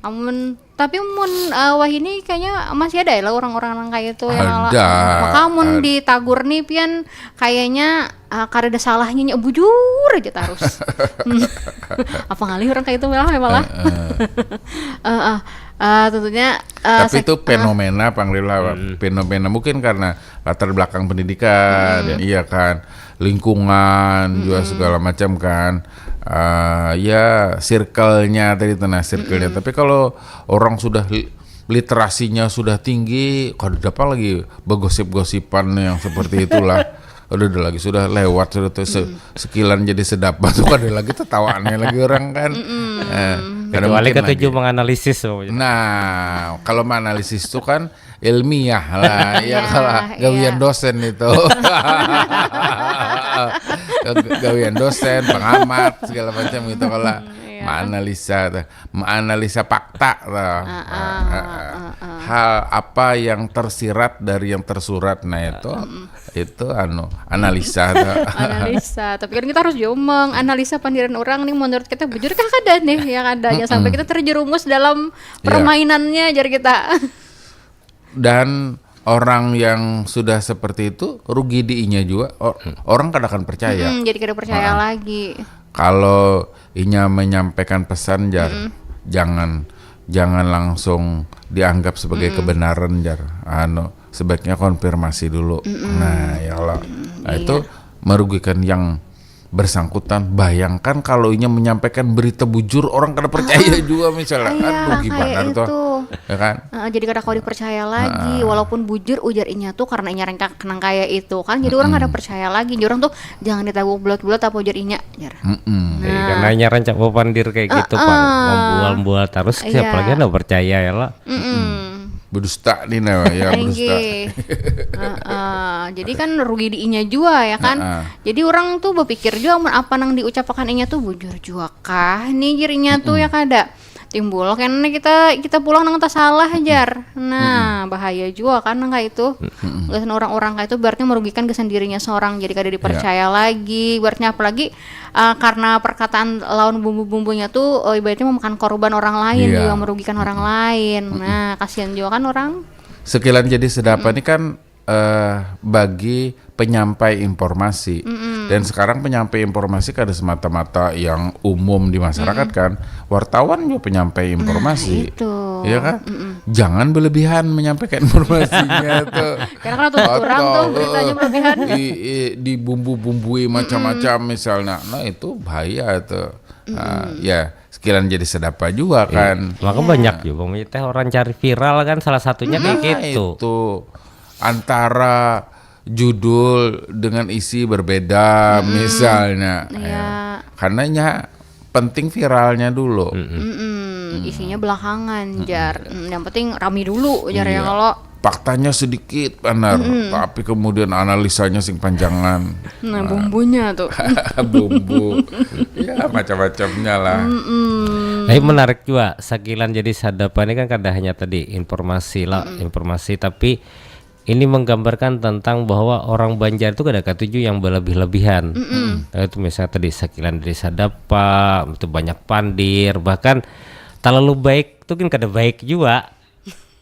Amun tapi mun, eh, wahini kayaknya masih ada ya lah orang-orang nang kaya itu yang ala. Ada, maka mun ditagur nih pian kayaknya, eh, kada ada salahnya nya bujur aja tarus. Apa ngalih orang kaya itu malah malah. Eh, eh, eh, tentunya, eh, tapi itu fenomena pang Rila, fenomena mungkin karena latar belakang pendidikan, iya kan, lingkungan juga segala macam kan. Eh, ya circle-nya tadi tuh, nah, circle-nya. Tapi kalau orang sudah li- literasinya sudah tinggi, kada dapat lagi begosip-gosipan yang seperti itulah. Udah, udah lagi sudah lewat sudah tuh se- sekilan jadi sedap tuh kada lagi tetawaannya lagi orang kan. Eh, kada kecuali mungkin ketuju lagi menganalisis pokoknya. Nah, kalau menganalisis tuh kan ilmiah lah, ya kalau gawian dosen itu. Gawian dosen, pengamat segala macam gitu kalau menganalisa tuh, menganalisa fakta tuh. Hal apa yang tersirat dari yang tersurat, nah itu itu anu analisa tuh. Analisa, tapi kan kita harus juga menganalisa pandiran orang nih, menurut kita bujur kah kada nih yang adanya sampai kita terjerumus dalam permainannya jar kita. Dan orang yang sudah seperti itu rugi di inya juga. Orang kada akan percaya. Hmm, jadi kada percaya lagi. Kalau inya menyampaikan pesan jar, jangan jangan langsung dianggap sebagai kebenaran jar. Anu, sebaiknya konfirmasi dulu. Nah, ya kalau nah, itu merugikan yang bersangkutan. Bayangkan kalau inya menyampaikan berita bujur, orang kada percaya juga misalnya. Kan rugi banar tuh. Ya kan? Heeh, jadi kada kawa dipercaya lagi. Walaupun bujur ujar inya tuh karena inya rengkak nang kaya itu kan. Jadi orang kada percaya lagi. Jadi orang tuh jangan ditaguk bulat-bulat apa ujar inya. Jar. Nah, karena inya rancak bapandir kayak gitu pang. Membual-bual terus siapa lagi nang percaya ya lah. Berdusta nih nah ya berdusta. Jadi kan rugi di inya jua ya kan. Jadi orang tuh berpikir juga mun apa nang diucapakan inya tuh bujur jua kah nih jirinya tuh ya kada. Timbul kena kita kita pulang nang tasalah jar. Nah, bahaya jua kan nang kayak itu. Gasan orang-orang kayak itu berarti merugikan gasan dirinya seorang jadi kada dipercaya lagi. Berarti apalagi uh, karena perkataan lawan bumbu-bumbunya tuh uh, ibaratnya memakan korban orang lain juga merugikan orang lain. Nah, kasihan juga kan orang. Sekilan jadi sedapa ini kan uh, bagi penyampai informasi. Dan sekarang penyampai informasi kada semata-mata yang umum di masyarakat kan. Wartawan juga penyampai informasi. Nah, itu. Iya kan? Jangan berlebihan menyampaikan informasinya tuh. Karena kalau tuh kurang tuh beritanya berlebihan. Di, di bumbu-bumbui macam-macam misalnya. Nah, itu bahaya tuh. Nah, ya sekilan jadi sedapa juga kan. Maka banyak juga teh orang cari viral kan salah satunya kayak gitu. Itu antara judul dengan isi berbeda misalnya. Ya. Karena nya penting viralnya dulu. Isinya belakangan jar. Yang penting rame dulu jar ya kalau faktanya sedikit benar, tapi kemudian analisanya sing panjangan. Nah, bumbunya tuh. Bumbu. Ya, macam-macamnya lah. Tapi menarik juga, sakilan jadi sadapa ini kan kada hanya tadi informasi lah, informasi, tapi ini menggambarkan tentang bahwa orang Banjar itu kada katuju yang berlebih-lebihan. Nah, itu misalnya tadi sakilan dari sadapa, itu banyak pandir, bahkan Terlalu baik tu kan kada baik jua.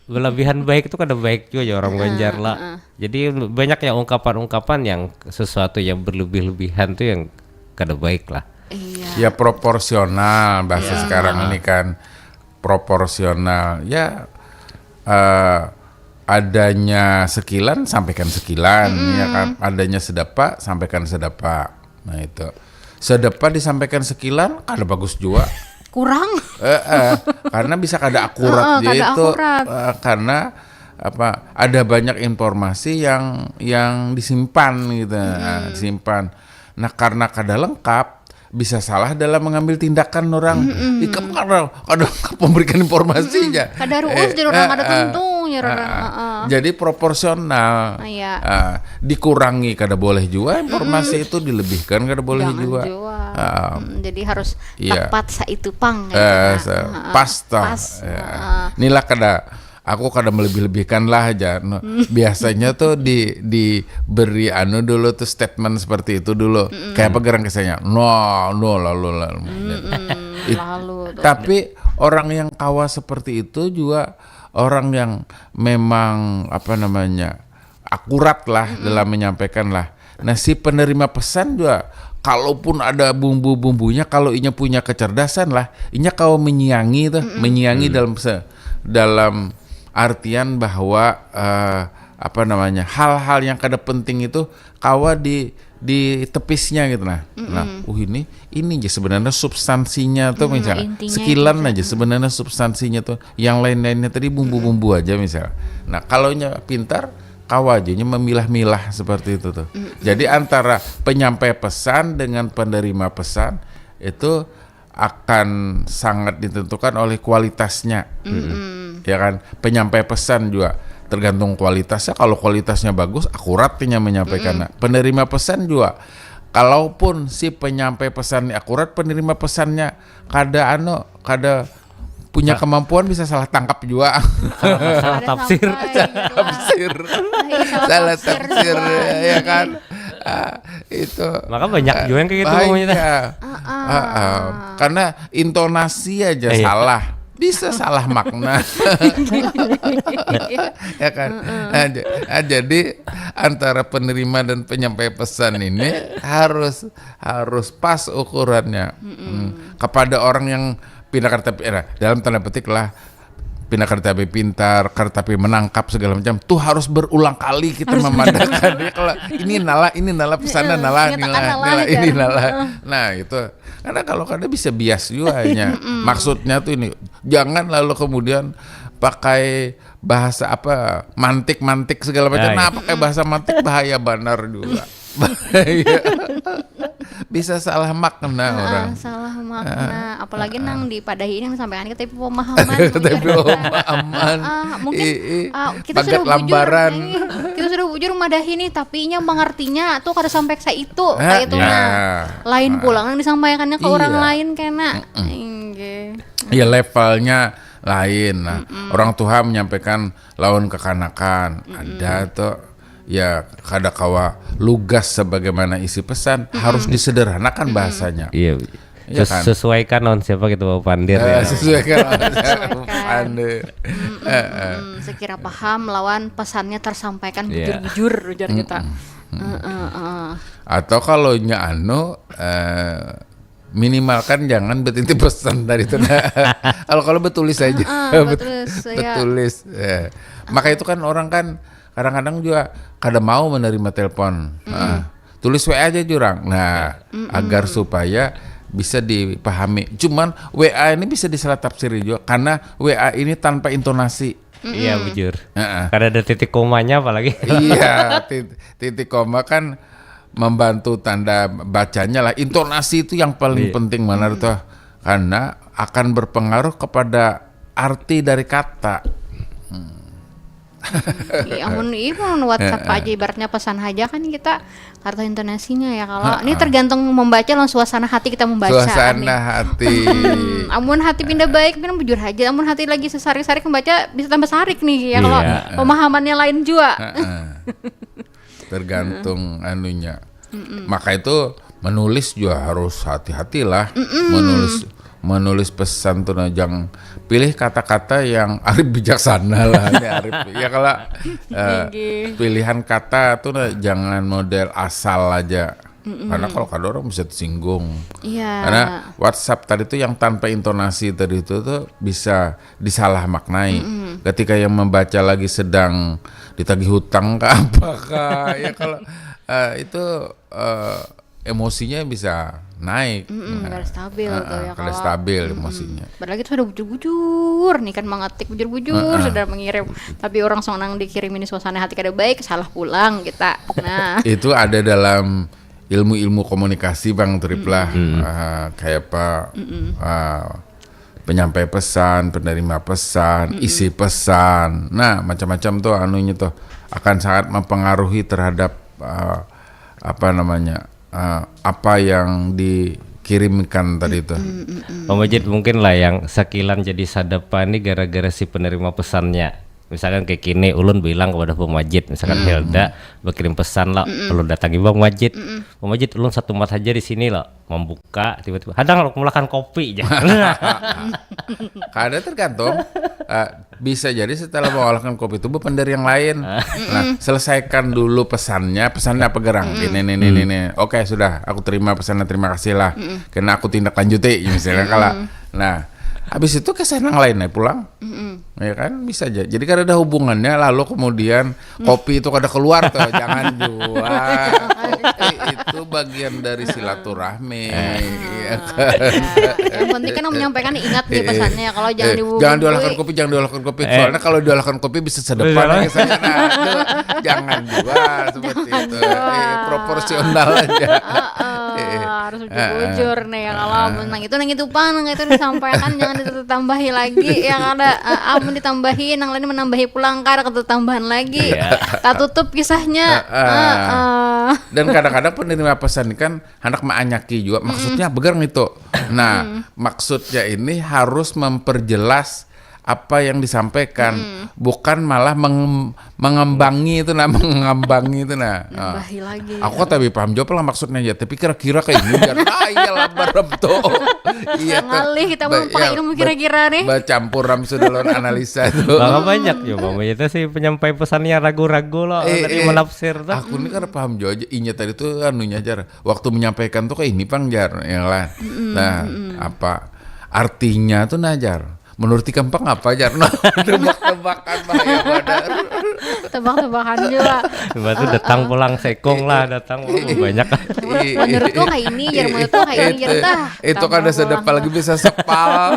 Berlebihan baik tu kada baik jua ya orang Banjar lah. Jadi banyaknya ungkapan-ungkapan yang sesuatu yang berlebih-lebihan tu yang kada baik lah. Iya. Ya proporsional bahasa sekarang ini kan, proporsional. Ya eh, adanya sekilan sampaikan sekilan, ya kan. Adanya sedapa sampaikan sedapa. Nah itu. Sedapa disampaikan sekilan kada bagus jua. Kurang. Eh, eh, karena bisa kada akurat Heeh, dia kada itu. Akurat. Eh, karena apa, ada banyak informasi yang yang disimpan gitu. Nah, disimpan. Nah, karena kada lengkap, bisa salah dalam mengambil tindakan orang. Ikam kada kada lengkap memberikan informasinya. Kada ruus jadi orang kada tuntung ya orang. Heeh. Jadi proporsional. Ah, iya. Ah, dikurangi kada boleh jua informasi itu, dilebihkan kada boleh Jangan jua. jua. Ah, Hmm, jadi harus Iya. tepat saitu pang. Eh, Ya. se- Heeh. Pas toh. Pas. Ya. Heeh. Inilah kada, aku kada melebih-lebihkan lah aja. No, biasanya tuh di diberi anu dulu tuh, statement seperti itu dulu. Kayak apa gerang kesannya? No, no, lalu lalu. Mm-mm, It- lalu tuh. Tapi orang yang kawa seperti itu juga orang yang memang apa namanya, akurat lah dalam menyampaikan lah. Nah, si penerima pesan juga, kalaupun ada bumbu-bumbunya, kalau inya punya kecerdasan lah, inya kawa menyiangi tuh, menyiangi dalam se- dalam artian bahwa eh, apa namanya, hal-hal yang kada penting itu kawa di di tepisnya gitu nah. Nah, uh ini ini aja sebenarnya substansinya tuh, misalnya intinya sekilan aja sebenarnya substansinya tuh. Yang lain-lainnya tadi bumbu-bumbu aja misalnya. Nah, kalau nya pintar, kawa aja nya memilah-milah seperti itu tuh. Jadi antara penyampai pesan dengan penerima pesan itu akan sangat ditentukan oleh kualitasnya. Ya kan? Penyampai pesan juga tergantung kualitasnya. Kalau kualitasnya bagus, akurat inya menyampaikannya. Penerima pesan juga, kalaupun si penyampai pesan ini akurat, penerima pesannya kada anu, kada punya kemampuan, bisa salah tangkap juga. Salah tafsir. Tafsir. Salah tafsir, ya kan? Ah, itu. Maka banyak juga yang kayak gitu ngomongnya. Banyak. Ah, ah. Karena intonasi aja salah, bisa salah makna. Ya kan? Nah, j- nah, jadi antara penerima dan penyampai pesan ini harus harus pas ukurannya. Hmm. Kepada orang yang pindah kereta api, eh, dalam tanda petik lah, pindah kereta api pintar, kereta api menangkap segala macam, tuh harus berulang kali kita memandangkan. Kalau ini nala, ini nala, pesannya nala, Nyatakan nila, nala, nila, gitu. Ini nala. Nah, itu karena kalau kada bisa bias juga hanya. Maksudnya tuh ini, jangan lalu kemudian pakai bahasa apa, mantik-mantik segala macam. Ah, iya. Nah, pakai bahasa mantik bahaya banar juga. Bahaya. Bisa salah makna orang. Ah, salah makna. Apalagi nang dipadahi ini yang disampaikan kita pemahaman. Tapi pemahaman. Ah, mungkin I- i- ah, kita pagat sudah bujur. Lambaran. Nah, ini, kita sudah bujur madahi nih, tapi inya mengertinya tuh kada sampai sa itu Ah, kayak itu ya. Nah. Lain pulang yang disampaikannya ke Iya. Orang lain kena. Inggih. Ya, levelnya lain. Nah, orang tua menyampaikan lawan kekanakan, ada tuh ya kada kawa lugas sebagaimana isi pesan, harus disederhanakan bahasanya. Iya. Iya Ses- kan? Sesuaikan lawan siapa kita mau pandir Eh, ya. Sesuaikan. Pandir. Eh, eh. Hmm, sekira paham lawan pesannya tersampaikan Iya. Bujur-bujur ujar kita. Heeh, heeh. Atau kalau nya anu, eh, minimalkan jangan bertitip pesan tadi itu. Kalau kalau betulis aja. Ah, betulis, ya. Betulis. Ya. Maka itu kan orang kan kadang-kadang juga kada mau menerima telepon. Ah, tulis W A aja jurang. Nah, agar supaya bisa dipahami. Cuman W A ini bisa disalah tafsiri juga karena W A ini tanpa intonasi. Iya, bujur. Heeh. Kada ada titik komanya apalagi. Iya, tit- titik koma kan membantu tanda bacanya lah. Intonasi itu yang paling Iya. Penting benar tuh. Karena akan berpengaruh kepada arti dari kata. Iya, amun iya, amun WhatsApp aja ibaratnya pesan aja kan kita kartu intonasinya ya kalau ini tergantung membaca lawan suasana hati kita membaca Suasana nih. Hati. Hmm, amun hati pindah baik kan bujur aja, amun hati lagi sesarik-sarik membaca bisa tambah sarik nih ya kalau Iya. Pemahamannya lain juga. Heeh. Tergantung anunya. Maka itu menulis juga harus hati-hatilah. Menulis Menulis pesan tuh nah, jang pilih kata-kata yang arif bijaksana lah, ini arif. Ya kalau eh, Inggih. pilihan kata tuh nah, jangan model asal aja. Karena kalau kada orang bisa tersinggung. Iya. Karena WhatsApp tadi tuh yang tanpa intonasi tadi itu tuh bisa disalah maknai. Ketika yang membaca lagi sedang ditagih hutang ke apakah ya kalau eh, itu eh, emosinya bisa naik. Mm-mm, Nah, kada stabil eh, tuh eh, ya kada kalau stabil Mm-mm. emosinya. Padahal kita sudah bujur-bujur nih kan mengetik bujur-bujur sudah mengirim, tapi orang song nang dikirim ini suasana hati kada baik, salah pulang kita. Nah, Itu ada dalam ilmu-ilmu komunikasi bang Trip lah. Ah, kayak apa ah, penyampai pesan, penerima pesan, isi pesan. Nah, macam-macam tuh anunya tuh akan sangat mempengaruhi terhadap ah, apa namanya ah, apa yang dikirimkan tadi itu. Pemajit mungkin lah yang sakilan jadi sadapa nih gara-gara si penerima pesannya. Misalkan kayak kini ulun bilang kepada pemajit, misalkan Hilda berkirim pesan lah, ulun datangi bang pemajit. Pemajit ulun satu mat saja di sini loh, membuka tiba-tiba hadang lo melakukan kopi aja. Kada tergantung. Ah, bisa jadi setelah mengolahkan kopi itu bukan dari yang lain. Nah, selesaikan dulu pesannya. Pesannya apa gerang? Ini, ini, ini, ini. Oke, sudah. Aku terima pesannya. Terima kasih lah. Karena aku tindak lanjuti, misalnya kalau. Nah, habis itu ke sana lain ya pulang. Ya kan, bisa aja. Jadi kada ada hubungannya. Lalu kemudian kopi itu kada keluar tuh. Jangan jua. Kopi itu bagian dari silaturahmi. Iya kan? Yang penting kan menyampaikan ingat nih Eh, eh. Pesannya kalau jangan Eh, dihubungi. Jangan diolahkan kopi, jangan diolahkan kopi. Eh. Soalnya kalau diolahkan kopi bisa sedepan Bisa. Misalnya. Nah, itu jangan juga seperti itu. Eh, proporsional aja. Heeh, harus bujur-bujur nih ya kalau menang itu nang itu pang nang itu disampaikan jangan ditambahi lagi ya kada ah, amun ditambahi nang lain menambahi pulang kada ketambahan lagi Iya. tak tutup kisahnya Heeh. Heeh. Dan kadang-kadang penerima pesan kan hendak meanyaki juga. Maksudnya begerang itu. Nah, maksudnya ini harus memperjelas apa yang disampaikan, bukan malah mengem- mengembangi itu nah, mengembangi itu nah. Ah. Nambahi lagi. Aku tapi paham jawab lah maksudnya ya, tapi kira-kira kayak ini kan. Ah iyalah barem tuh. Iya tuh. Ngalih kita Ba- mempah ya, ilmu ba- kira-kira nih. Bacampur ram sudah lawan analisa tuh. Maka banyak ya bang, itu sih penyampai pesannya ragu-ragu loh Eh, tadi eh, menafsir tuh. Aku ini kan paham jauh aja inya tadi tuh anunya jar. Waktu menyampaikan tuh kayak ini pang jar yang lah. Nah, apa artinya tuh nah jar? Menurut ikam pang apa jar? Nah, tebak-tebakan bahaya banar. Tebak-tebakan juga. Coba tuh datang pulang sekong lah, datang pulang banyak. Menurutku kayak ini jar, menurutku kayak ini jar Itu- tah. Itu Tambah kada sedap pulang. Lagi bisa sepal.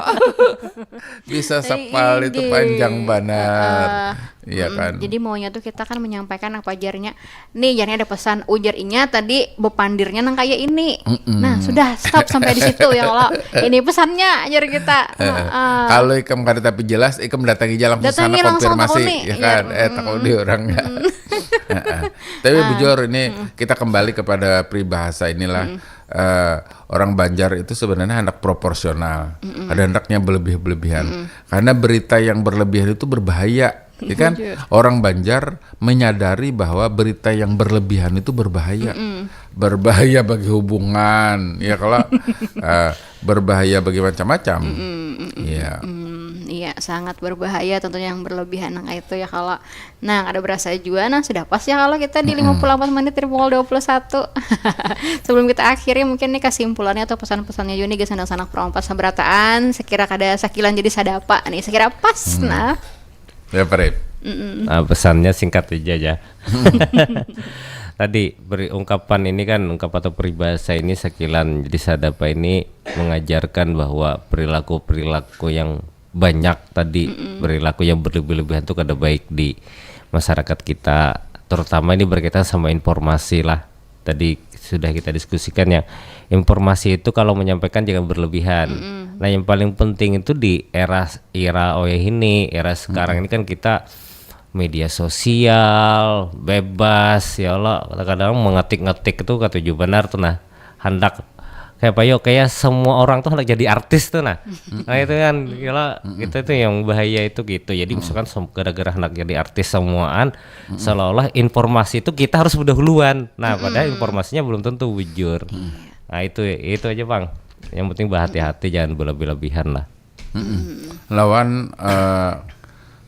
Bisa Tapi sepal itu inggih. panjang banget. Heeh. Iya Mm, kan? Jadi maunya tuh kita kan menyampaikan apa jarnya. Nih jarnya ada pesan ujar inya tadi bepandirnya nang kayak ini. Nah, sudah stop sampai di situ ya kalau ini pesannya ajar kita. Eh, Heeh. Kalau ikam kada tapi jelas, ikam datangi aja langsung Datangi sana langsung konfirmasi takuni, ya iya. kan? Eh takuni orang. Heeh. Tapi bujur ini kita kembali kepada peribahasa inilah. Eh, orang Banjar itu sebenarnya hendak proporsional. Ada hendaknya berlebih-lebihan. Karena berita yang berlebihan itu berbahaya. Ya kan? Orang Banjar menyadari bahwa berita yang berlebihan itu berbahaya. Berbahaya bagi hubungan, ya kalau eh, berbahaya bagi macam-macam. Iya. Hmm, iya, sangat berbahaya tentunya yang berlebihan nang itu ya kalau nah kada berasa juga nah sudah pas ya kalau kita di lima puluh empat menit dari pukul dua puluh satu. Sebelum kita akhiri mungkin nih kesimpulannya atau pesan-pesannya juga nih gasan sanak perompat sabarataan sekira kada sakilan jadi sadapa nih sekira pas nah. Ya Prip. Nah, pesannya singkat aja ya. Tadi beri ungkapan ini kan ungkapan atau peribahasa ini sakilan jadi sadapa ini mengajarkan bahwa perilaku-perilaku yang banyak tadi perilaku yang berlebih-lebihan itu kada baik di masyarakat kita, terutama ini berkaitan sama informasi lah. Tadi sudah kita diskusikan ya, informasi itu kalau menyampaikan jangan berlebihan. Nah yang paling penting itu di era era oyah ini, era sekarang ini kan kita media sosial bebas ya Allah, kadang-kadang mengetik-ngetik itu katuju benar tuh nah, hendak kayak apa yo kayak semua orang tuh hendak jadi artis tuh nah. Nah itu kan ya Allah, kita itu yang bahaya itu gitu. Jadi misalkan sem- gara-gara hendak jadi artis semuaan seolah-olah informasi itu kita harus udah duluan. Nah padahal informasinya belum tentu bujur. Nah itu itu aja bang. Yang penting berhati-hati, jangan berlebih-lebihan lah. Lawan eh,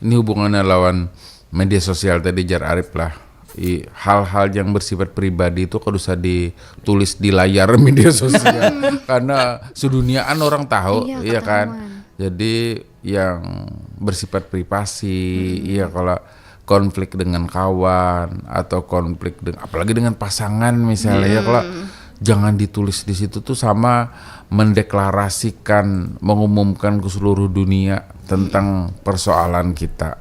ini hubungannya lawan media sosial tadi, jar Arif lah. I- hal-hal yang bersifat pribadi itu kada usah ditulis di layar media sosial karena seduniaan orang tahu, Iya, iya kan? Ketahuan. Jadi yang bersifat privasi, iya, kalau konflik dengan kawan atau konflik dengan, apalagi dengan pasangan misalnya, ya, kalau jangan ditulis di situ tuh sama mendeklarasikan, mengumumkan ke seluruh dunia tentang persoalan kita.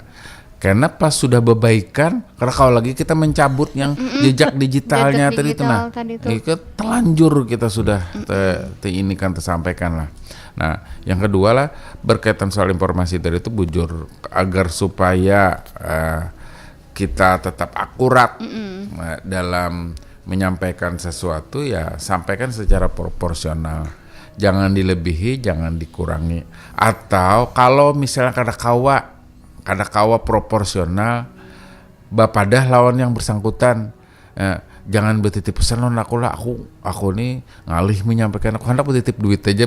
Karena pas sudah bebaikan, karena kalau lagi kita mencabut yang jejak digitalnya Jejak tadi itu, nah, digital tadi itu. Itu telanjur kita sudah te, te ini kan tersampaikan lah. Nah, yang kedua lah, berkaitan soal informasi tadi itu, bujur, agar supaya eh, kita tetap akurat eh, dalam menyampaikan sesuatu, ya sampaikan secara proporsional. Jangan dilebihi, jangan dikurangi. Atau kalau misalnya kada kawa, kada kawa proporsional, bapadah lawan yang bersangkutan. Eh, jangan bertitip pesan lawan aku lah, aku aku ni ngalih menyampaikan, aku hendak bertitip duit aja.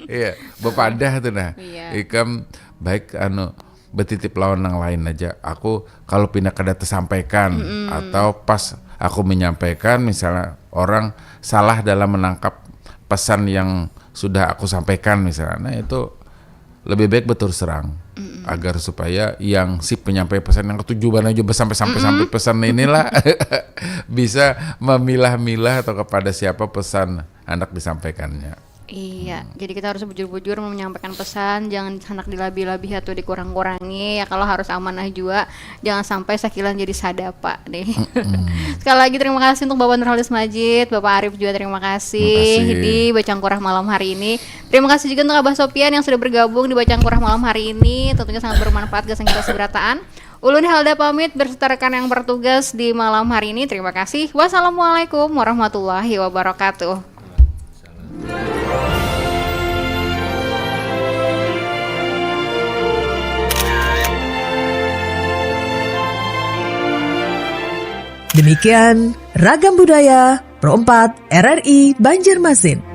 Iya, bapadah tuh nah. Iya. Ikam baik anu bertitip lawan yang lain aja. Aku kalau pindah kada tersampaikan atau pas aku menyampaikan, misalnya orang salah dalam menangkap pesan yang sudah aku sampaikan misalnya, nah, itu lebih baik berterus terang agar supaya yang si penyampai pesan yang ketujuh bana juga sampai sampai sampai pesan inilah bisa memilah-milah atau kepada siapa pesan hendak disampaikannya. Iya, jadi kita harus bujur-bujur menyampaikan pesan, jangan hendak dilabi-labi atau dikurang-kurangi. Ya, kalau harus amanah juga, jangan sampai sakilan jadi sadapa nih. Sekali lagi terima kasih untuk Bapak Nurholis Majid, Bapak Arif juga terima kasih Terima kasih. Di Bacang Kurah malam hari ini. Terima kasih juga untuk Abah Sopian yang sudah bergabung di Bacang Kurah malam hari ini. Tentunya sangat bermanfaat gasan kita seberataan. Ulun Helda pamit berserta rekan yang bertugas di malam hari ini. Terima kasih. Wassalamualaikum warahmatullahi wabarakatuh. Demikian Ragam Budaya Pro empat R R I Banjarmasin.